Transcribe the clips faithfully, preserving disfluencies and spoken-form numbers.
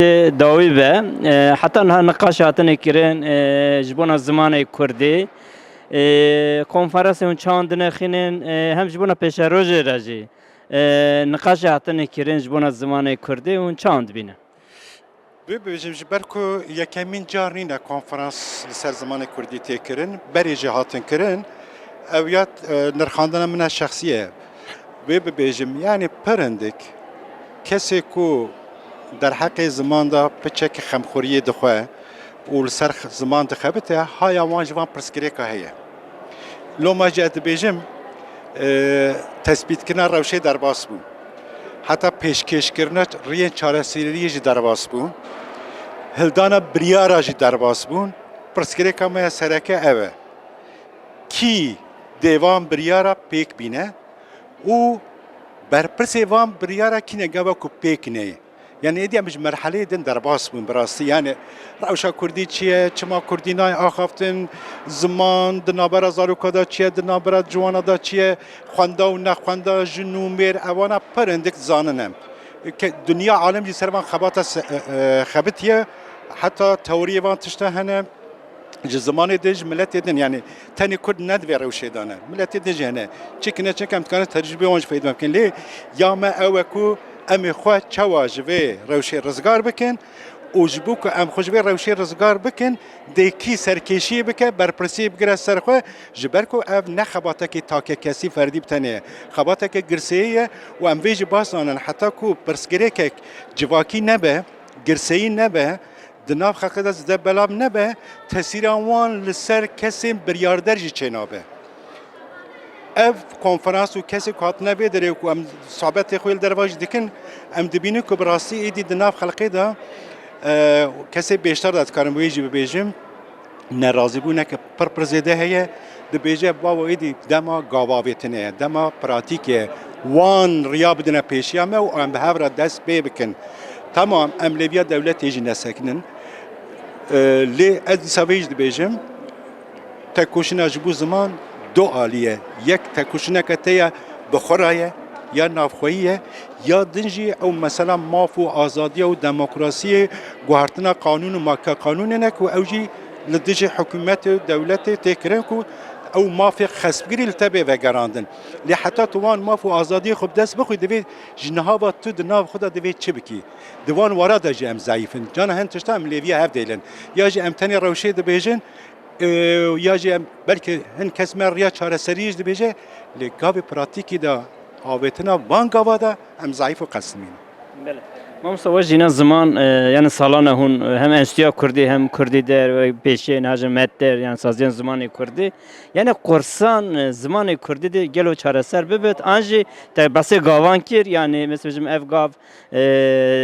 dawî be. E, heta niha niqaş hatine kirin, e, ji bona zimanê kurdî. E, konferansê hûn çawan dinexînin, e, hem ji bona pêşerojê re jî, e, niqaşê hatine kirin ji bona zimanê kurdî hûn çawan dibînin? Wê bibêjim, ji ber ku yekemîn car nîne konferans li ser zimanê kurdî tê kirin, berê jî hatin kirin, ew ya, e, nirxandina min a şexsî ye. Wê bibêjim, yanî pir hindik kesê ku derheqê ziman de piçekî xemxweriyê dixwe û li ser x-, ziman dixebite, haya wan ji van pirsgirêka heye. Loma jî ez dibêjim, e, tespîtkirina rewşê derbas bû. Heta pêşkêşkirina riyên çareseriyê jî derbas bû. Hildana biryara jî derbas bûn. Pirsgirêka me ya sereke ev e. Kî dê van biryara pêk bîne û berpirsê van biryara kî ne gava ku pêk neyê? Yani êdî em ji merheleyê din derbas bûn bi rastî. Yani rewşa kurdî çi ye, çima kurdî nayê axaftin, ziman di navbera zaroka de çi ye, di navbera ciwana de çi ye, xwenda û nexwenda, jin û mêr, evana pir hindik zanin em. Ke-, dinya alem jî ser van xebata se-, e, e, xebitiye, heta teoriyê van tişta hene. Ji zimanê din, ji miletê din, yani tenê Kurd ne di vê rewşê de ne. Miletê din jî hene. Çi kine, çi em dikarin tecrûbê wan jî feyda bikin. Lê ya me ew e ku em ê xwe çawa ji vê rewşê rizgar bikin û ji bo ku em xwe ji vê rewşê rizgar bikin, dê kî serkêşiyê bike, berpirsiyê bigire ser xwe, ji ber ku ev ne xebatekî takekesî ferdî bi tenê ye. Xebateke girseyî ye û em vê jî baş zanin. Heta ku pirsgirêkek civakî nebe, girseyî nebe, di nav xelkê de zêde belav nebe, tesîra wan li ser kesên biryarder jî çênabe. Ev konferans û kesê ku hatine vê derê ku em sohbetê xwe li derva jî dikin, em dibînin ku bi rastî êdî di nav xelkê de, e, kesê bêşdar de dikarim wê jî bibêjim, nerazîbûneke pir pir zêde heye. Dibêje, bavo, êdî dema gavavêtinê ye, dema pratîkê ye. Wan riya bidine pêşiya me û em bi hev re dest pê bikin. Tamam, em lêviya dewletê jî nesekinin. E, lê ez dîsa vê jî dibêjim, tekoşîna ji bo ziman du alî ye. Yek tekoşîneke te ya bi xwe re ye, ya navxweyî ye, ya din jî ew mesela maf û azadiya û demokrasiyê, guhertina qanûn û maka qanûnê ne ku ew jî li dijî hikûmetê û dewletê tê kirin ku ew mafê xespgirî li te bê vegerandin. Lê heta tu wan maf û azadiyê xwe bi dest bixwî, divê ji niha ve tu di nav xwe de divê çi bikî? Di wan wara de jî em zayîf in. Cana hin tişta em lêviya hev dêlin. Ya jî em tenê rewşê dibêjin, e, ya jî em, belkî hin kes me riya çareseriyê jî dibêje, lê gavê pratîkî de avêtina van gava de em zayîf û qesmîn. Belê. Mamosta, we jîna ziman, e, yani salana hûn, e, hem Enstitûya Kurdî hem Kurdî Der, e, pêşiyên haje met der, yani saziyên zimanê Kurdî. Yani kursan, e, zimanê Kurdî de gelo çareser bibit, an jî te behsê gavan kir, yani mesela jim ev gav, e,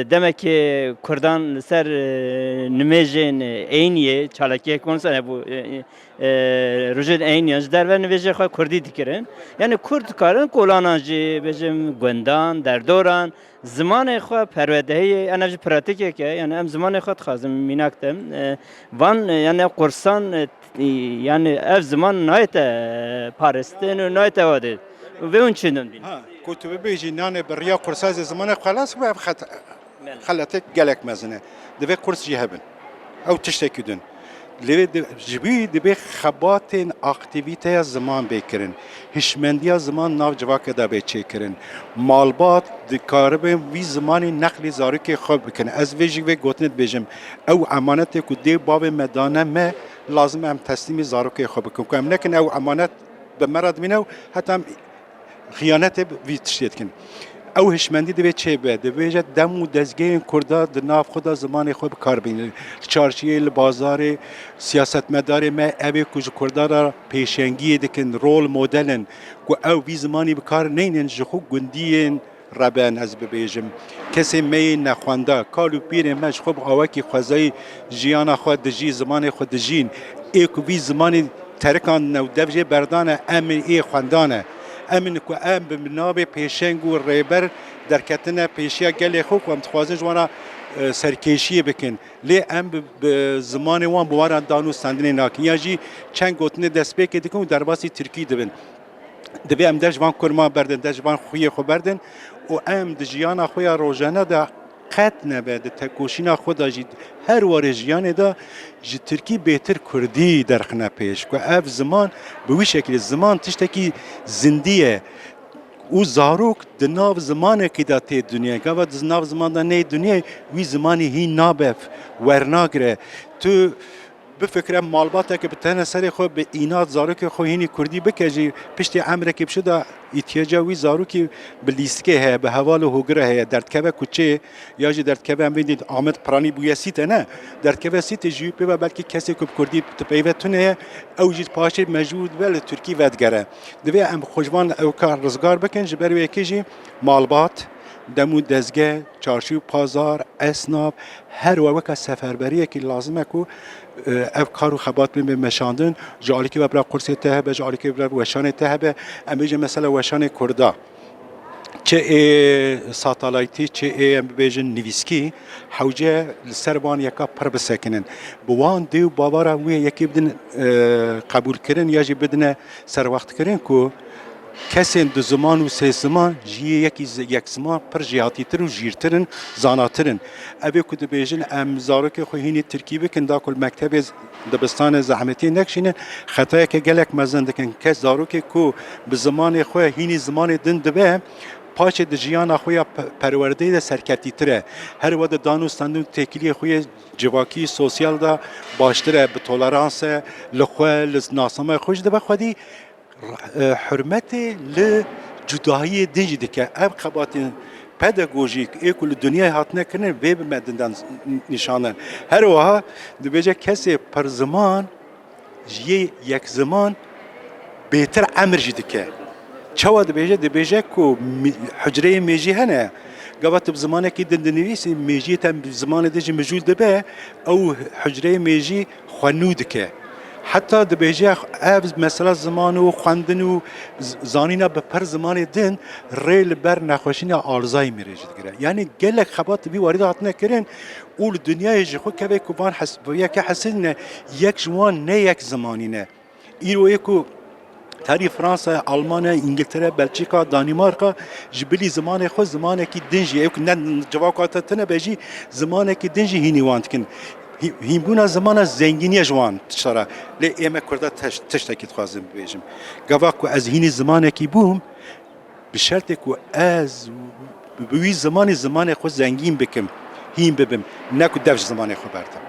demekê Kurdan li ser, e, nimêjên, e, eyniyê, çalakiyek bûn ser hebû, e, e, e, rojên eyniyan ji derve nivêjê xwe Kurdî dikirin. Yani Kurd dikarin kolanan jî, bêjim, gundan, derdoran, zimanê xwe perwedehiyê, yani ev jî pratîkek e, yani em zimanê xwe dixwazin mînak de, e, van, e, yani kursan, e, t-, yani ev ziman nayête, e, parastin û nayête wadê. Vê hûn çi din bînin? Ha, ku tu bibêjî nanê bi riya kursa zê zimanê xwe xelas bû, ev xet-, Belê. Xeletek gelek mezin e. Divê kurs jî hebin. Ew tiştekî din. Lê di-, ji wî dibê xebatên aktîvîteya ziman bê kirin. Hişmendiya ziman nav civakê de bê çêkirin. Malbat dikaribin vî zimanî neqlî zarokê xwe bikin. Ez vê jî vê gotinê dibêjim. Ew emanetê ku dê bavê me dane me, lazim em teslîmî zarokê xwe bikin. Ku em nekin ew emanet bi me re dimîne û heta em xiyanetê bi vî tiştê dikin. Ew hişmendî divê çêbe, dibêje dem û dezgehên Kurda di nav xwe de zimanê xwe bi kar bînin. Li çarşiyê, li bazarê, siyasetmedarê me ev ê ku ji Kurda re pêşengiyê dikin, rol model in, ku ew vî zimanî bi kar neynin, ji xwe gundiyên re ben, ez bibêjim. Kesên me yê nexwenda, kal û pîrên me ji xwe bi awekî xwezayî jiyana xwe dijî, zimanê xwe dijîn. Ê ku vî zimanî terikandine û dev jê berdane, em in ê xwendane. Em in ku em bi navê pêşeng û rêber derketine pêşiya gelê xwe ku em dixwazin ji wan re, e, serkêşiyê bikin. Lê em bi, bi zimanê wan bi wan re dan û stendinê nakin. Ya jî çend gotinê destpêkê dikin û derbasî tirkî dibin. Divê em dest ji van kurma berdin, dest ji van xwiyê xwe berdin û em di jiyana xwe ya rojane de Qet nebe di tekoşîna xwe de jî her warê jiyanê de ji tirkî bêtir kurdî derxine pêş. Ku ev ziman bi wî şekilî ziman tiştekî zindî ye. Û zarok di nav zimanekî de tê dinyayê. Gava di nav ziman de neyê dinyayê, wî zimanî hîn nabe, wernagire. Tu bifikire malbateke bi tenê serê xwe bi înat zarokê xwe hînî kurdî bike jî piştî emrekî bişo de îtiyaca wî zarokî bi lîstikê heye, bi heval û hogire heye. Derdkeve kuçê ya jî derdkeve em vê dî Amed Piranî bûye sîte ne. Derdkeve sîte jî pê ve belkî kesê ku bi kurdî dipeyve tune ye, ew jî paşê mecbûr dibe li tirkî vedigere. Divê em xwe ji van ew kar rizgar bikin, ji ber wê yekê jî malbat, dem û dezge, çarşî û pazar, esnaf, her we weke seferberiyekî lazim e ku, e, ev kar û xebat bin bê meşandin, ji alîkî ve bira qursê te hebe, ji alîkî ve bira weşanê te hebe, em bêjin mesela weşanê kurda. Çi ê satalaytî, çi ê em bibêjin nivîskî, hewce li ser wan yeka pir bisekinin. Bi wan dê û bavara wê yekê bidin, e, qebûlkirin ya jî bidine serwextkirin ku kesên du ziman û sê ziman ji yê yekî zi-, yek ziman pir jêhatîtir û jîrtir in, zanatir in. Ev ê ku dibêjin em zarokê xwe hînî tirkî bikin, da ku li mektebê z-, dibistanê zehmetiyê nekişînin, xetayeke gelek mezin dikin. Kes zarokê ku bi zimanê xwe hînî zimanê din dibe, paşê di jiyana xwe ya pe-, perwerdeyê de serketîtir e. Her we di dan û stendin û têkiliyê xwe yê civakî, sosyal de baştir e, bi tolerans e, li xwe, li nasnameya xwe jî dibe xwedî, e, hurmetê li cudahiyê din jî dike. Ev xebatên pedagojîk ê ku li dinyayê hatine kirin vê bi me din dan nîşanin. Her wiha dibêje kesê pir ziman ji yê yek ziman bêtir emir jî dike. Çawa dibêje? Dibêje ku mi-, hucreyê mêjî hene. Gava tu bi zimanekî din dinivîsî, mêjiyê te bi zimanê din jî mijûl dibe, ew hucreyê mêjî xwe nû dike. Heta dibêje ev mesela ziman û xwendin û z-, zanîna bi pir zimanê din rê li ber nexweşîna Alzheimerê jî digire. Yanî gelek xebat bi warî de hatine kirin û li dinyayê ji xwe kevê ku van hes-, bi yeke hesîdine yek ji wan ne yek zimanî ne. Îro yê ku tarî Fransa, Almanya, Îngiltere, Belçîka, Danîmarka ji bilî zimanê xwe zimanekî din jî, ê ku ne civaka te tune be jî zimanekî din jî hînî wan dikin. Hî-, hînbûna zimana zengîniye ji wan tişta re. Lê ê me Kurda teş-, tiştekî dixwazim bibêjim. Gava ku ez hînî zimanekî bûm, bi şertê ku ez bi wî zimanî zimanê xwe zengîn bikim, hîn bibim, ne ku dev ji zimanê xwe berdim.